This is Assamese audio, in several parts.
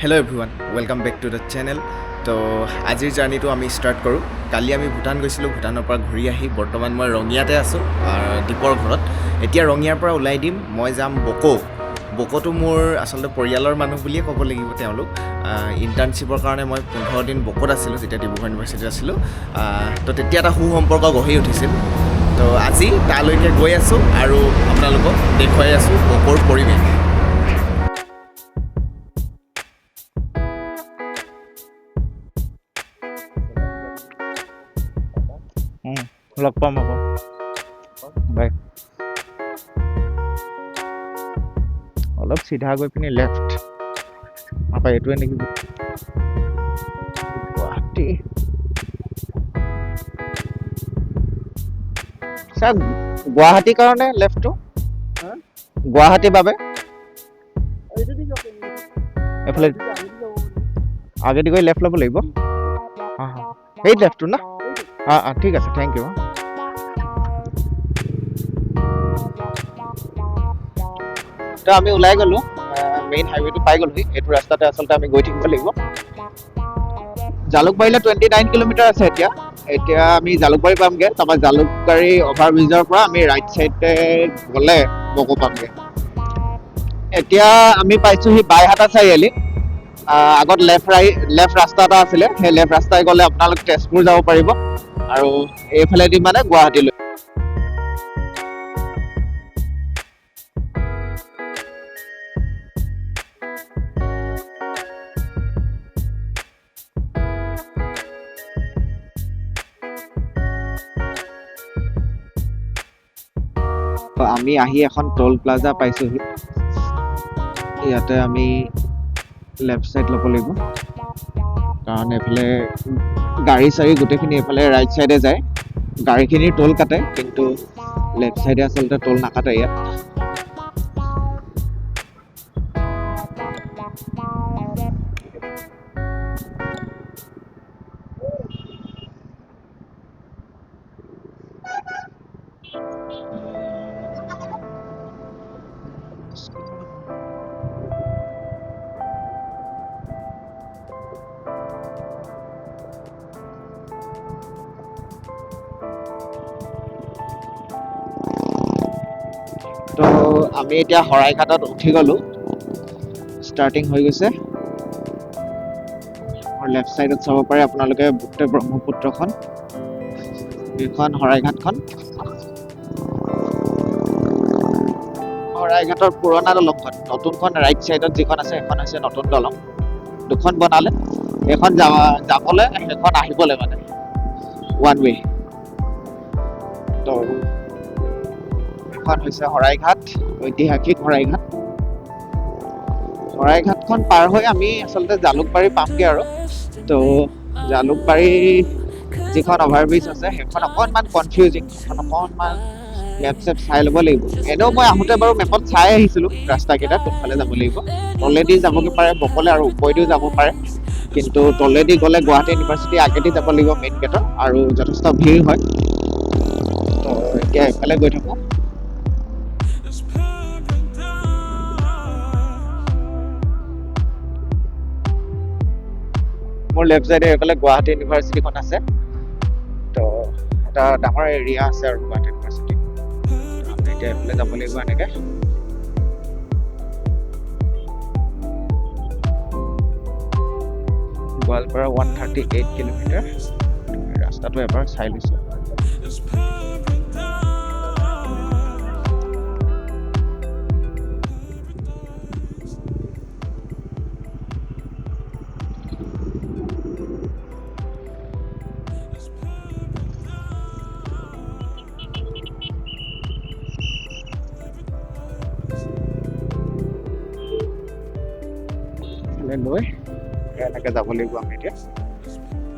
Hello everyone, welcome back to the channel. তো আজিৰ জাৰ্ণিটো আমি ষ্টাৰ্ট কৰোঁ। কালি আমি ভূটান গৈছিলোঁ, ভূটানৰ পৰা ঘূৰি আহি বৰ্তমান মই ৰঙিয়াতে আছোঁ, দীপৰ ঘৰত। এতিয়া ৰঙিয়াৰ পৰা ওলাই দিম, মই যাম বকো। বকোটো মোৰ আচলতে পৰিয়ালৰ মানুহ বুলিয়ে ক'ব লাগিব। তেওঁলোক ইণ্টাৰ্ণশ্বিপৰ কাৰণে মই 15 দিন বকোত আছিলোঁ, যেতিয়া ডিব্ৰুগড় ইউনিভাৰ্চিটিত আছিলোঁ। তো তেতিয়া এটা সু-সম্পৰ্ক গঢ়ি উঠিছিল। তো আজি তালৈকে গৈ আছোঁ আৰু আপোনালোকক দেখুৱাই আছোঁ বকোৰ পৰিৱেশ। লগ পাম আকৌ, বাই। অলপ চিধা গৈ পিনি লেফ্ট, আকৌ এইটোৱে নেকি গুৱাহাটী? ছাৰ, গুৱাহাটীৰ কাৰণে লেফ্টটো, গুৱাহাটীৰ বাবে এইফালে আগেদি গৈ লেফ্ট ল'ব লাগিব। সেই লেফ্টটো না? অঁ অঁ, ঠিক আছে, thank U. তো আমি ওলাই গ'লোঁ, মেইন হাইৱেটো পাই গ'লোহি। এইটো ৰাস্তাতে আচলতে আমি গৈ থাকিব লাগিব। জালুকবাৰীলৈ 29 কিলোমিটাৰ আছে এতিয়া। এতিয়া আমি জালুকবাৰী পামগৈ। তাৰপৰা জালুকবাৰী অভাৰব্ৰিজৰ পৰা আমি ৰাইট চাইডে গ'লে বকো পামগৈ। এতিয়া আমি পাইছোঁহি বাইহাটা চাৰিআলি। আগত লেফ্ট ৰাস্তা এটা আছিলে, সেই লেফ্ট ৰাস্তাই গ'লে আপোনালোক তেজপুৰ যাব পাৰিব আৰু এইফালেদি মানে গুৱাহাটীলৈ। আমি আহি এখন টোল প্লাজা পাইছোঁহি। ইয়াতে আমি লেফ্ট চাইড ল'ব লাগিব, কাৰণ এইফালে গাড়ী চাড়ী গোটেইখিনি এইফালে ৰাইট চাইডে যায়। গাড়ীখিনিৰ টোল কাটে, কিন্তু লেফ্ট চাইডে আচলতে টোল নাকাটে ইয়াত। তো আমি এতিয়া শৰাইঘাটত উঠি গ'লো, ষ্টাৰ্টিং হৈ গৈছে। মোৰ লেফ্ট চাইডত চাব পাৰে আপোনালোকে গোটেই ব্ৰহ্মপুত্ৰখন, এইখন শৰাইঘাটখন। শৰাইঘাটৰ পুৰণা দলংখন, নতুনখন ৰাইট চাইডত যিখন আছে সেইখন হৈছে নতুন দলং। দুখন বনালে, এইখন যাবলৈ, সেইখন আহিবলৈ, মানে ওৱান ৱে। তো এখন হৈছে শৰাইঘাট, ঐতিহাসিক শৰাইঘাট। শৰাইঘাটখন পাৰ হৈ আমি আচলতে জালুকবাৰী পামগৈ আৰু। তো জালুকবাৰী যিখন অভাৰব্ৰিজ আছে সেইখন অকণমান কনফিউজিং, সেইখন অকণমান মেপ চেপ চাই ল'ব লাগিব। এনেও মই আহোঁতে বাৰু মেপত চাই আহিছিলোঁ ৰাস্তাকেইটা কোনফালে যাব লাগিব। তলেদি যাবগৈ পাৰে বকলে আৰু ওপৰেদিও যাব পাৰে, কিন্তু তলেদি গ'লে গুৱাহাটী ইউনিভাৰ্চিটি আগেদি যাব লাগিব মেইন গেটৰ, আৰু যথেষ্ট ভিৰ হয়। তো এতিয়া এইফালে গৈ থাকোঁ। মোৰ লেফ্ট চাইডে এইফালে গুৱাহাটী ইউনিভাৰ্চিটিখন আছে। তো এটা ডাঙৰ এৰিয়া আছে আৰু গুৱাহাটী ইউনিভাৰ্চিটি। আমি এতিয়া এইফালে যাব লাগিব এনেকে। গোৱালপাৰা 138 কিলোমিটাৰ। ৰাস্তাটো এবাৰ চাই লৈছোঁ। লৈ এনেকে যাব লাগিব আমি এতিয়া।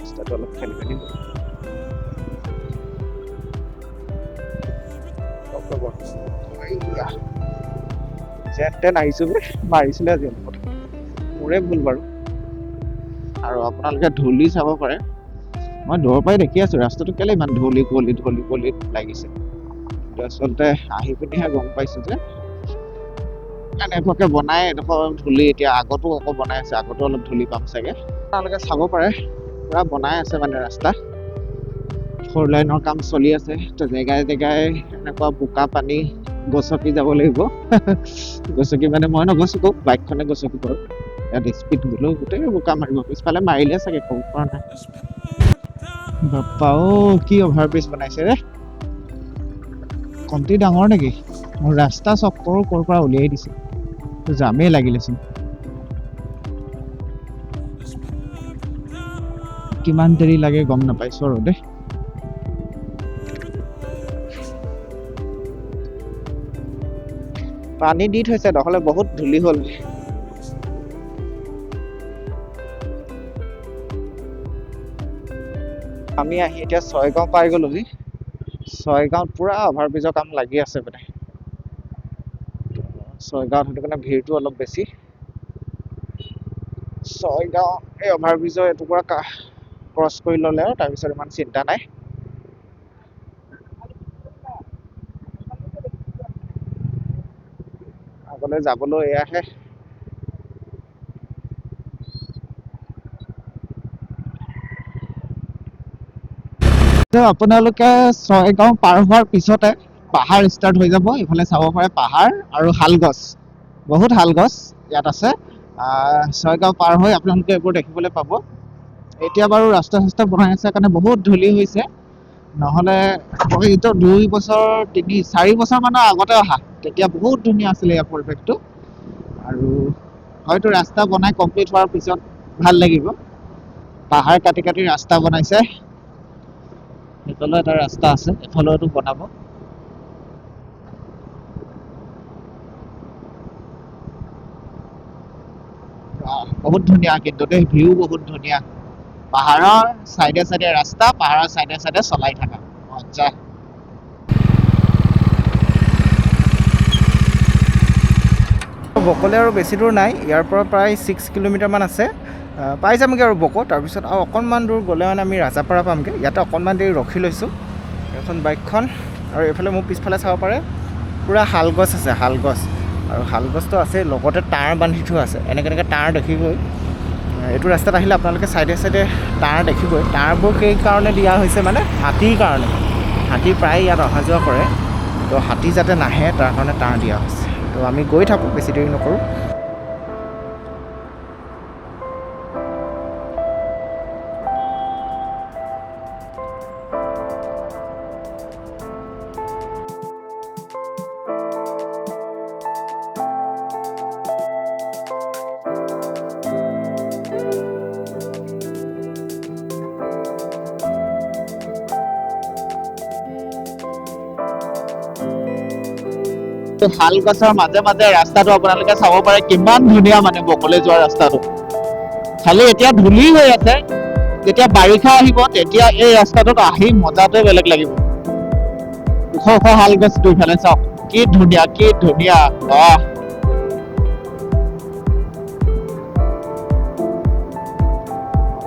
ৰাস্তাটো অলপ খেলি মেলি হ'ল। যেন তেন আহিছো বে, মাৰিছিলে আজি অলপতে, মোৰে ভুল বাৰু। আৰু আপোনালোকে ধূলি চাব পাৰে, মই দূৰৰ পৰাই দেখি আছো ৰাস্তাটো কেলে ইমান ধূলি কুঁৱলী ধূলি কুঁৱলী লাগিছে। কিন্তু আচলতে আহি পিনিহে গম পাইছো যে এনেকুৱাকে বনাই এডোখৰ ধূলি, এতিয়া আগতো আকৌ বনাই আছে, আগতো অলপ ধূলি পাম চাগে। আপোনালোকে চাব পাৰে পুৰা বনাই আছে মানে ৰাস্তা, ফ'ৰ লাইনৰ কাম চলি আছে। তো জেগাই জেগাই এনেকুৱা বোকা পানী গছকি যাব লাগিব। গছকি মানে মই নগছকো, বাইকখনে গছকিব আৰু। ইয়াত স্পীড গ'লেও গোটেই বোকা মাৰিব, পিছফালে মাৰিলে চাগে, ক'ব পৰা নাই। বাপ্পা অ' কি অভাৰ ব্ৰিজ বনাইছে ৰে, কমটি ডাঙৰ নেকি? মোৰ ৰাস্তা চব ক'ৰ ক'ৰ পৰা উলিয়াই দিছে, জামেই লাগিলেচোন। কিমান দেৰি লাগে গম নাপাইছো আৰু দেই। পানী দি থৈছে, নহ'লে বহুত ধূলি হ'ল। আমি আহি এতিয়া ছয়গাঁও পাই গ'লোহি। ছয়গাঁৱত পুৰা অভাৰব্ৰিজৰ কাম লাগি আছে মানে। ছয়গাঁৱত সেইটো কাৰণে ভিৰটো অলপ বেছি। ছয়গাঁও এই অভাৰব্ৰিজৰ এটুকুৰা ক্ৰছ কৰি ল'লে আৰু তাৰপিছত ইমান চিন্তা নাই। আগলৈ যাবলৈ এয়াহে। আপোনালোকে ছয়গাঁও পাৰ হোৱাৰ পিছতে পাহাৰ ষ্টাৰ্ট হৈ যাব। ইফালে চাব পাৰে পাহাৰ আৰু শালগছ, বহুত শালগছ ইয়াত আছে। ছয়গাঁও পাৰ হৈ আপোনালোকে এইবোৰ দেখিবলৈ পাব। এতিয়া বাৰু ৰাস্তা চাস্তা বনাই আছে কাৰণে বহুত ধূলি হৈছে, নহ'লে এইটো 2 বছৰ 3 4 বছৰ মানৰ আগতে অহা, তেতিয়া বহুত ধুনীয়া আছিলে ইয়াৰ পৰিৱেশটো। আৰু হয়তো ৰাস্তা বনাই কমপ্লিট হোৱাৰ পিছত ভাল লাগিব। পাহাৰ কাটি কাটি ৰাস্তা বনাইছে, সেইফালেও এটা ৰাস্তা আছে, এফালেওতো বনাব। বহুত ধুনীয়া কিন্তু দেই, ভিউ বহুত ধুনীয়া। পাহাৰৰ চাইডে চাইডে ৰাস্তা, পাহাৰৰ চাইডে চাইডে চলাই থাকা, মজা। বকলৈ আৰু বেছি দূৰ নাই, ইয়াৰ পৰা প্ৰায় 6 কিলোমিটাৰমান আছে। পাই যামগৈ আৰু বকো। তাৰপিছত আৰু অকণমান দূৰ গ'লে মানে আমি ৰাজাপাৰা পামগৈ। ইয়াতে অকণমান দেৰি ৰখি লৈছোঁ এখন বাইকখন। আৰু এইফালে মোৰ পিছফালে চাব পাৰে পূৰা শালগছ আছে, শালগছ। আৰু শালগছটো আছে, লগতে তাঁৰ বান্ধি থোৱা আছে। এনেকৈ এনেকৈ তাঁৰ দেখিবই। এইটো ৰাস্তাত আহিলে আপোনালোকে চাইডে চাইডে তাঁৰ দেখিবই। তাঁৰবোৰ কেই কাৰণে দিয়া হৈছে মানে হাতীৰ কাৰণে। হাতী প্ৰায় ইয়াত অহা যোৱা কৰে, তো হাতী যাতে নাহে তাৰ কাৰণে তাঁৰ দিয়া হৈছে। তো আমি গৈ থাকোঁ, বেছি দেৰি নকৰোঁ। শাল গছৰ মাজে মাজে ৰাস্তাটো আপোনালোকে চাব পাৰে কিমান ধুনীয়া, মানে বকলৈ যোৱা ৰাস্তাটো। খালি এতিয়া ধূলি হৈ আছে, যেতিয়া বাৰিষা আহিব তেতিয়া এই ৰাস্তাটোত আহি মজাটোৱে বেলেগ লাগিব। ওখ ওখ শাল গছ দুইফালে চাওক, কি ধুনীয়া, কি ধুনীয়া। বাহ,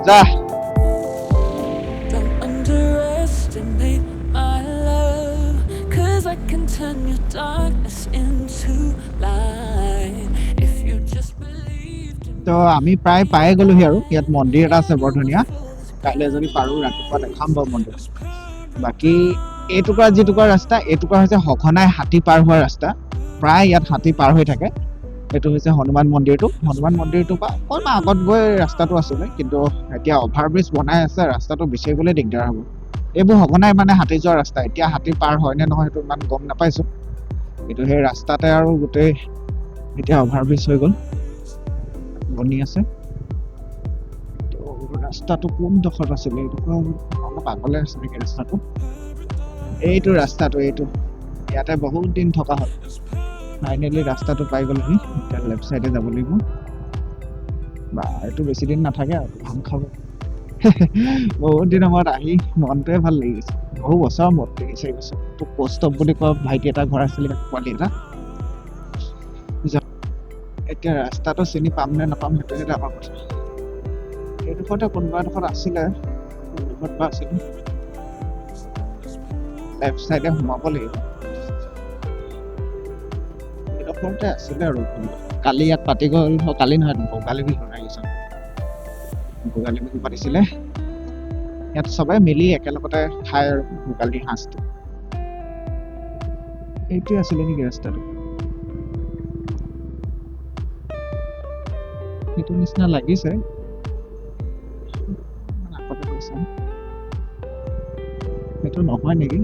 যা। Don't underestimate my love, 'cause I can turn your darkness into light if you just believed in তো আমি প্ৰায় পায়ে গ'লোহি আৰু। ইয়াত মন্দিৰ এটা আছে বৰ ধুনীয়া, কাইলৈ যদি পাৰোঁ ৰাতিপুৱা দেখাম বাৰু মন্দিৰ। বাকী এইটুকুৰা যিটুকুৰা ৰাস্তা, এইটুকুৰা হৈছে সঘনাই হাতী পাৰ হোৱা ৰাস্তা, প্ৰায় ইয়াত হাতী পাৰ হৈ থাকে। এইটো হৈছে হনুমান মন্দিৰটো। হনুমান মন্দিৰটোৰ পৰা অকণমান আগত গৈ ৰাস্তাটো আছিলে, কিন্তু এতিয়া অভাৰব্ৰিজ বনাই আছে, ৰাস্তাটো বিচাৰিবলৈ দিগদাৰ হ'ব। এইবোৰ সঘনাই মানে হাতী যোৱা ৰাস্তা, এতিয়া হাতী পাৰ হয় নে নহয় সেইটো ইমান গম নাপাইছোঁ, কিন্তু সেই ৰাস্তাতে আৰু গোটেই এতিয়া অভাৰব্ৰিজ হৈ গ'ল, বনি আছে। তো ৰাস্তাটো কোনডোখৰত আছিলে, এইডোখৰ অলপ আগলৈ আছে নেকি ৰাস্তাটো? এইটো ৰাস্তাটো, এইটো ইয়াতে বহুত দিন থকা হ'ল। ফাইনেলি ৰাস্তাটো পাই গ'লোহি, এতিয়া লেফ্ট চাইডে যাব লাগিব। বা এইটো বেছি দিন নাথাকে আৰু, ভাং খাব। বহুত দিনৰ মূৰত আহি মনটোৱে ভাল লাগি গৈছে, বহু বছৰৰ মূৰত বিচাৰি গৈছোঁ। তো কৌস্তভ বুলি কোৱা ভাইটি এটা ঘৰ আছিলে, পোৱালি এটা। এতিয়া ৰাস্তাটো চিনি পাম নে নাপাম সেইটোহে ডাঙৰ কথা। এইডোখৰতে কোনোবা এডোখৰত আছিলে, কোনডোখৰত বা আছিলে, লেফ্ট চাইডে সোমাব লাগিব। চব ঘৰতে আছিলে আৰু। কালি ইয়াত পাতি গ'ল, কালি নহয়, ভোগালী বিহু আহিছে, ভোগালী বিহু পাতিছিলে ইয়াত। চবে মিলি একেলগতে খায় আৰু ভোগালীৰ সাঁজটো। এইটোৱে আছিলে নেকি ৰাস্তাটো? সেইটো নিচিনা লাগিছে। আগতে গৈছে, সেইটো নহয় নেকি?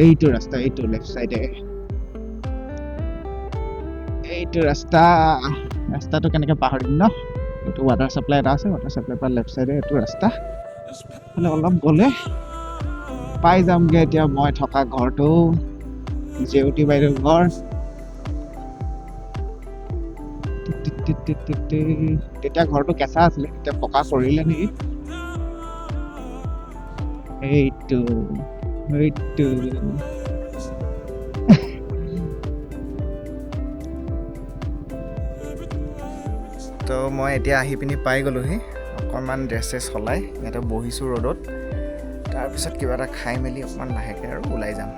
এইটো ৰাস্তা, এইটো লেফ্ট চাইডে এইটো ৰাস্তা। ৰাস্তাটো কেনেকে পাহৰিম ন? এইটো ৱাটাৰ চাপ্লাই এটা আছে, ৱাটাৰ চাপ্লাইৰ পৰা লেফ্ট চাইডে এইটো ৰাস্তা। ফালে অলপ গ'লে পাই যামগে। এতিয়া মই থকা ঘৰটো জেউতি বাইদেউৰ ঘৰ। তেতিয়া ঘৰটো কেঁচা আছিলে, এতিয়া পকা কৰিলে নেকি? এইটো এইটো তো মই এতিয়া আহি পিনি পাই গ'লোহি। অকণমান ড্ৰেছ চেছ সলাই ইয়াতে বহিছোঁ ৰ'দত। তাৰপিছত কিবা এটা খাই মেলি অকণমান লাহেকৈ আৰু ওলাই যাম।